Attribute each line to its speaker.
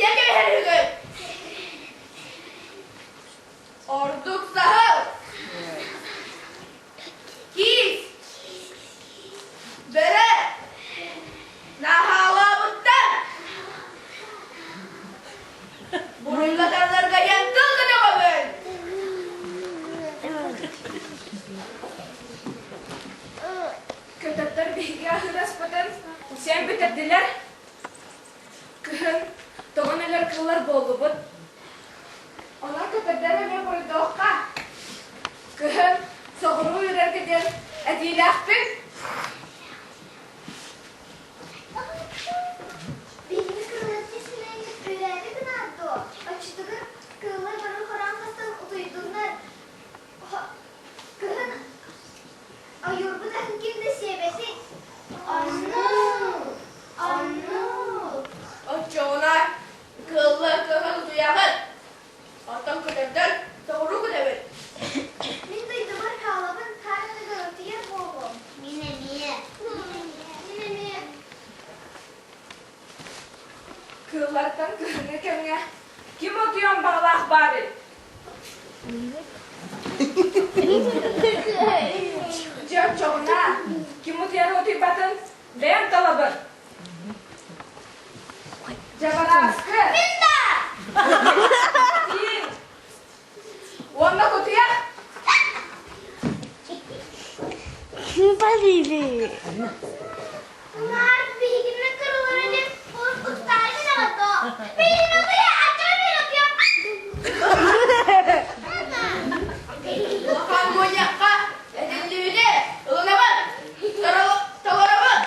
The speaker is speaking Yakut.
Speaker 1: сиэн кэбиһэр үһүгүт. Ордук саһыл. Киис. Бөрө. Наһаалаабыттар. Буруйгаталларга диэн тыл көтөҕөбүн.
Speaker 2: Көтөрдөр биһиги аһыыраспытын сиэн бүтэрдилэр. Кыһын тоҕон өлөр кыыллар буоллубут. Онон көтөрдөр эмиэ буруйдуохха. Кыһын соҕуруу үрэргэ диэн этиилээхпин.
Speaker 3: Биһиги кырыһыччы силэҥҥит үрээри гынаар дуо? Оччотугар кыыллар бары хороон хастан утуйдуннар. Кыһын ойуурбут аһын ким да сиэбэтин. Оннук! Оннук!
Speaker 1: Оччоҕуна кыыллар кыһын утуйаҕыт. Оттон көтөрдөр соҕуруу көтөбүт.
Speaker 3: Мин дойдубар хаалабын, хаар анныгар утуйар буолуом. Мин эмиэ. Мин эмиэ.
Speaker 2: Кыыллартан кыһыҥҥы кэмҥэ ким утуйан баҕалаах баарый? Дьэ оччоҕуна ким утуйары утуйбатын бэйэм талабын. Дьабарааскы!
Speaker 3: Мин да!
Speaker 2: Тииҥ! Уонна кутуйах!
Speaker 3: Наар биһигиннэ кырылара диэн олус устаары гынаҕыт дуо? Миигин утуйа, аттара миин утуйа.
Speaker 1: Улахан мунньахха этиллибити ылынабын, толоробун.